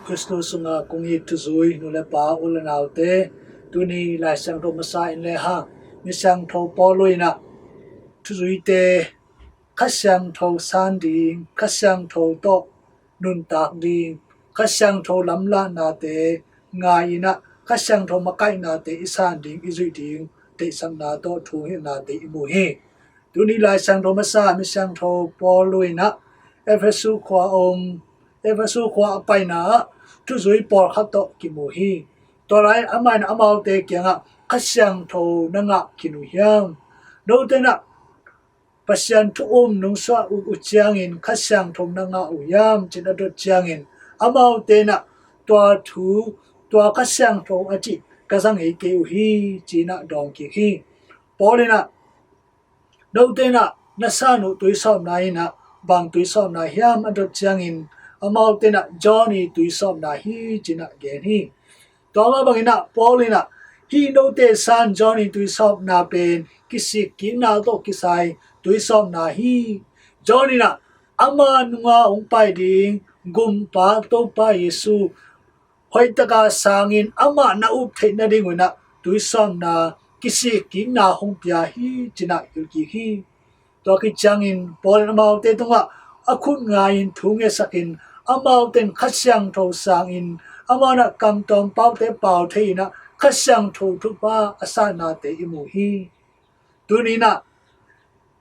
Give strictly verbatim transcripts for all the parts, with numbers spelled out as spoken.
Khristu sungah kong it thuzui nu le pa, u le naute, tuni Lai Siangtho masa en le hang, Misiangtho Paul in ah thuzuite Kha Siangtho san ding, Kha Siangtho tawh nuntak ding, Kha Siangtho lamlahnate ngai in ah, Kha Siangtho makaihnate i san ding, i zuih ding, deihsakna tawh thu hilhnate i mu hi. Tuni Lai Siangtho masa Misiangtho Paul in ah Efesu khua a om, Efesu khua a paina ah thuzui pawlkhat tawh kimu hi. Tua lai amah in amaute kiangah, Kha Siangtho na ngah khin uh hiam? Note in ah Pasian thu um nungsuah uh, uh ciangin Kha Siangtho na ngah uh hiam, ci-in a dot ciangin, amaute in ah tua thu, tua Kha Siangtho a cih ka za ngei kei uh hi, ci-in ah dawng kik hi. Paul in ah, note in ah na san uh tuisawpna in ah bang tuisawpna hiam, a dot ciangin, amaute in ah Johnny tuisawpna hi, ci-in ah gen hi. Tua mah bangin ah Paul in ah, hih note san Johnny tuisawpna pen kisikkikna tawh kisai tuisawpna hi. Johnny in ah ama nunga hong pai ding Gumpa Topa Jesu hoihtaka sangin amah na up theih nadingun ah tuisawpna, kisikkikna hong pia hi, ci-in ah hilh kik hi. Tua khit ciangin Paul in amaute tungah a khut ngai-in thu ngetsakin, amaute in Kha Siangtho sangin, amah in ah kamtuam paute pau thei in ah Kha Siangtho thupha a sahnate i mu hi. Tuni in ah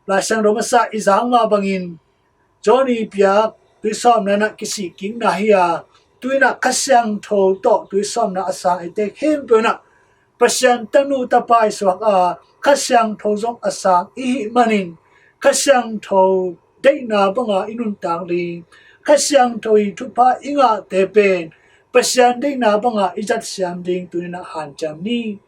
Lai Siangtho masa i zak mah bangin, Johnny piak tuisawpna in ah kisikkikna hi a, tu-in ah Kha Siangtho tawh tuisawpna a sang eite khempeuh in ah Pasian tanu tapa i suak a, Kha Siangtho zong a sang i hih manin, Kha Siangtho deihna banga i nuntak ding, Kha Siangtho i thupha i ngahte pen Pasian deihna banga i zatsiam ding tuni-in ah hanciam ni.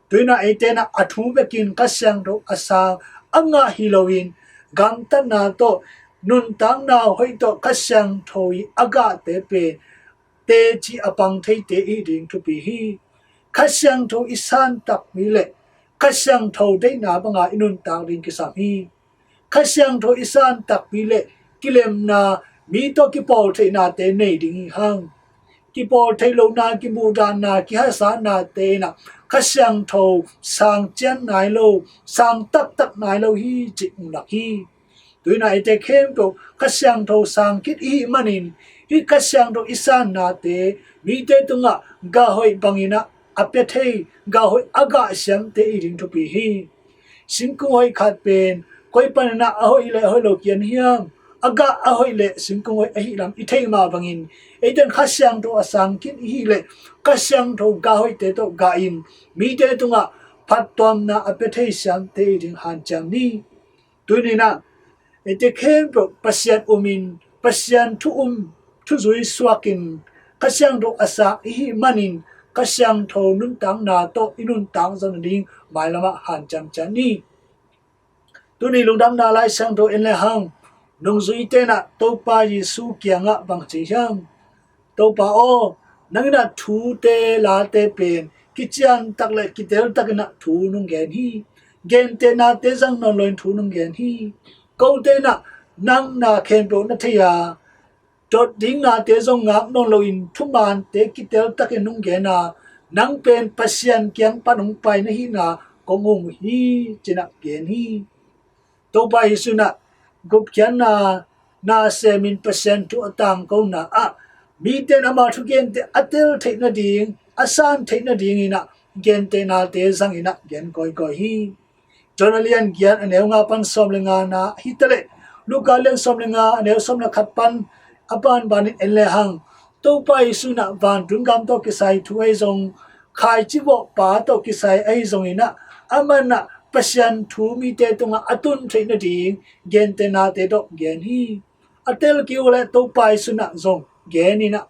Tuni-in ah eite in ah a thu bekin Kha Siangtho a sang a ngah hi loin, gamtatna tawh, nuntakna hoih tawh Kha Siangtho i a gahte pen teci a pang theite i hih ding thupi hi. Kha Siangtho i san takpi leh Kha Siangtho deihna banga i nuntak ding kisam hi. Kha Siangtho i san takpi leh kilemna, mi tawh kipawl theihnate nei ding hi hang. Kipawl theih lohna, kimuhdahna, kihasanate in ah Kha Siangtho sang cian nai lo, sang taktak nai lo hi, cih mu lak hi. Tuni-in ah eite khempeuh Kha Siangtho sang khit i hih manin, hih Kha Siangtho i sannate mite tungah gah hoih bangin ah a pia thei, gah hoih a gah siamte i hih ding thupi hi. Singkung hoih khat pen koi panin ah a hoih leh a hoih lo kian hiam? A gah a hoih leh singkung hoih ahih lam i theih mah bangin, eite in Kha Siangtho a sang khit i hih leh Kha Siangtho gah hoihte tawh gahin, mite tungah phattuamna a pia thei siamte i hih ding hanciam ni. Tuni-in ah eite khempeuh Pasian umin, Pasian thu um, thuzui suakin, Kha Siangtho a sang i hih manin, Kha Siangtho nuntakna tawh i nuntak zo nading mailamah hanciam ciat ni. Tuni lungdamna Lai Siangtho en le hang, nungzuite in ah Topa Jesu kiangah bang ci hiam? Topa aw, nang in ah thute late pen kician tak le kitel takin ah thu nong gen hi. Gentehnate zang nawn loin thu nong gen hi. Kote in ah nang na khempeuh na thei a, dot ding nate zong ngak nawn loin thumaante kitel takin nong gen a, nang pen Pasian kiang pan hong pai na hihna kong um uh hi, ci-in ah gen hi. Topa Jesu in ah gupkhiatna na semin Pasian thu a tangkona ah, mite in ama thugente a tel theih nading, a san theih nadingin ah gentehnate zangin ah gen kawikawi hi. John a lian giat a neu nga pan sawm le nga na hi ta leh, Luka lian sawm le nga a neu sawm le khat pan a banbanin en le hang, Topa Jesu in ah vantung gam tawh kisai thu ahi zong, khaici vawhpa tawh kisai ahi zongin ah, amah in ah Pasian thu mite tungah a tun theih nading gentehnate tawh gen hi. A tel kik uh leh Topa Jesu in ah zong genin ah,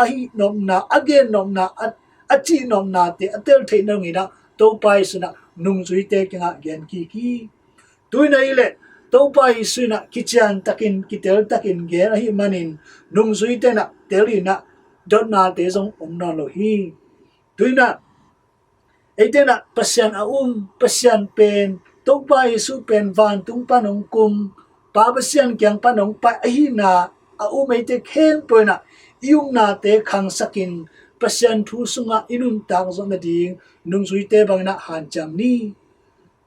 a hih nopna, a gen nopna, a, a cih nopnate a tel theih nadingin ah Topa Jesu in ah nungzuite kiangah gen kik hi. Tuni-in ah i leh Topa Jesu in ah kician takin, kitel takin gen ahih manin, nungzuite in ah tel in ah dotnate zong om nawn lo hi. Tuni-in ah eite in ah Pasian a um, Pasian pen, Topa Jesu pen vantung pan hong kum, Pa Pasian kiang pan hong pai ahihna a um eite khempeuh in ah, i upnate khangsakin Pasian thu sungah i nuntak zawh nading nungzuite bangin ah hanciam ni.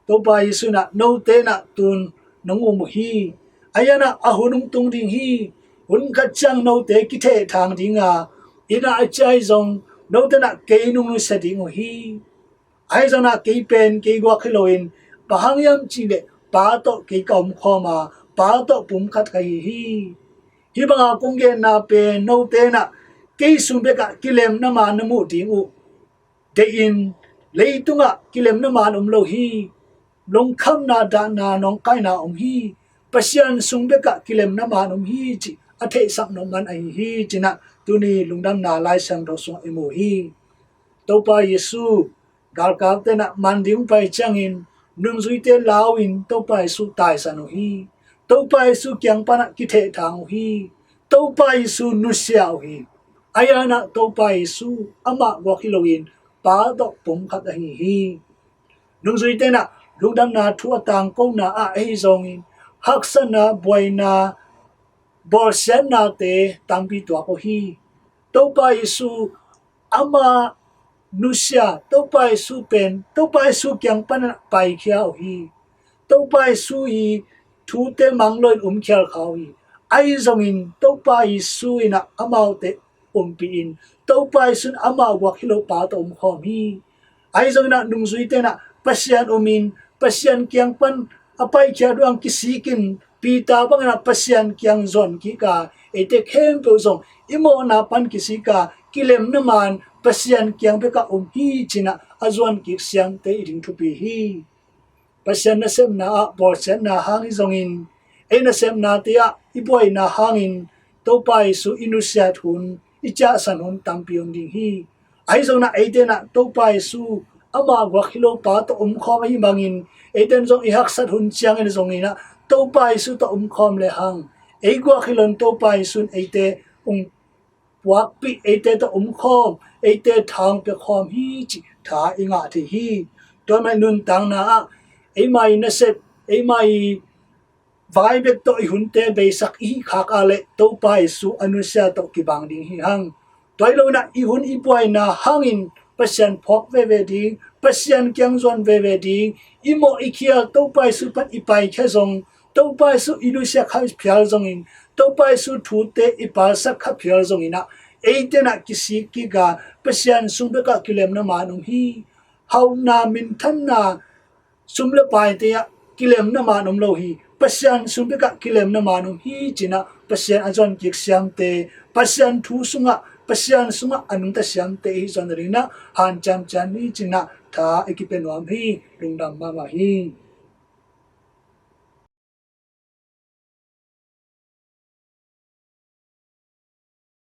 Topa Jesu in ah note in ah tun nong um uh hi. Ahi zongin ah a hun hong tung ding hi. Hun khat ciang note kithehthang ding a, inn ah a ciah zong note in ah kei nong nusia ding uh hi. Ahi zongin ah kei pen kei guak hi loin, bang hang hiam cih leh Pa tawh kei ka omkhawm a, Pa tawh pum khat ka hi hi. Hih banga kong genna pen note in ah kei sung bekah kilemna maan na muh ding uh. Deih in, leitungah kilemna maan om lo hi. Lungkhamna, dahna, nawngkaina om hi. Pasian sung bekah kilemna maan om hi cih a theihsak nop man ahi hi, ci-in ah tuni lungdamna Lai Siangtho sungah i mu hi. Topa Jesu galkapte in ah man ding hong pai ciangin nungzuite lau-in Topa Jesu taisan uh hi. Topa Jesu kiang pan ah kithehthang uh hi. Topa Jesu nusia uh hi. Ahi zongin ah Topa Jesu amah guak hi loin Pa tawh pum khat ahi hi. Nungzuite in ah lungdamna thu a tangkona ah ahi zongin haksatna, buaina, bawlsiatnate tampi tuak uh hi. Topa Jesu ama nusia, Topa Jesu pen, Topa Jesu kiang pan ah paikhia uh hi. Topa Jesu i thute mang loin um khial kha uh hi. Ahi zongin Topa Jesu in ah amaute umpih in, Topa Jesu in amah guak hi lo Pa tawh omkhawm hi. Ahi zongin ah nungzuite in ah Pasian umin, Pasian kiang pan a paikhia duang kisikin, Peter bangin ah Pasian kiang zuan kik a, eite khempeuh zong i mawhna pan kisik a, kilemna maan Pasian kiang bekah om hi, ci-in ah a zuan kik siamte i ding thupi hi. Pasian nasepna ah bawlsiatna hang hi zongin, ei nasepnate ah i buaina hangin Topa Jesu i nusiat hun, i ciahsan hun tampi om ding hi. Ahi zongin ah eite in ah Topa Jesu amah guak hi lo Pa tawh omkhawm ahih bangin, eite in zong i haksat hun ciangin zongin ah Topa Jesu tawh omkhawm lehang, ei guak hi loin Topa Jesu in eite hong puakpih, eite tawh omkhawm, eite tha hong piakhawm hi cih tha i ngah thei hi. Tua mah i nuntakna ah eima i nasep, eima i vai bek tawh i hunte beisak i hih khak a leh Topa Jesu a nusia tawh kibang ding hi hang. Tua hi loin ah i hun i buaina hangin Pasian phawk veve ding, Pasian kiang zuan veve ding, i mawh i khial Topa Jesu pan i paikhia zong, Topa Jesu i nusia kha phial zongin, Topa Jesu thute i palsat kha phial zongin ah, eite in ah kisik kik a, Pasian sung bekah kilemna maan om hi. Hauhna, minthanna, sum le paite ah kilemna maan om lo hi. Pasian sung bekah kilemna maan om hi, ci-in ah Pasian a zuan kik siamte, Pasian thu sungah, Pasian sungah a nungta siamte i hih zawh nadingin ah hanciam ciat ni, ci-in ah tha i kipia nuam hi. Lungdam mahmah hi.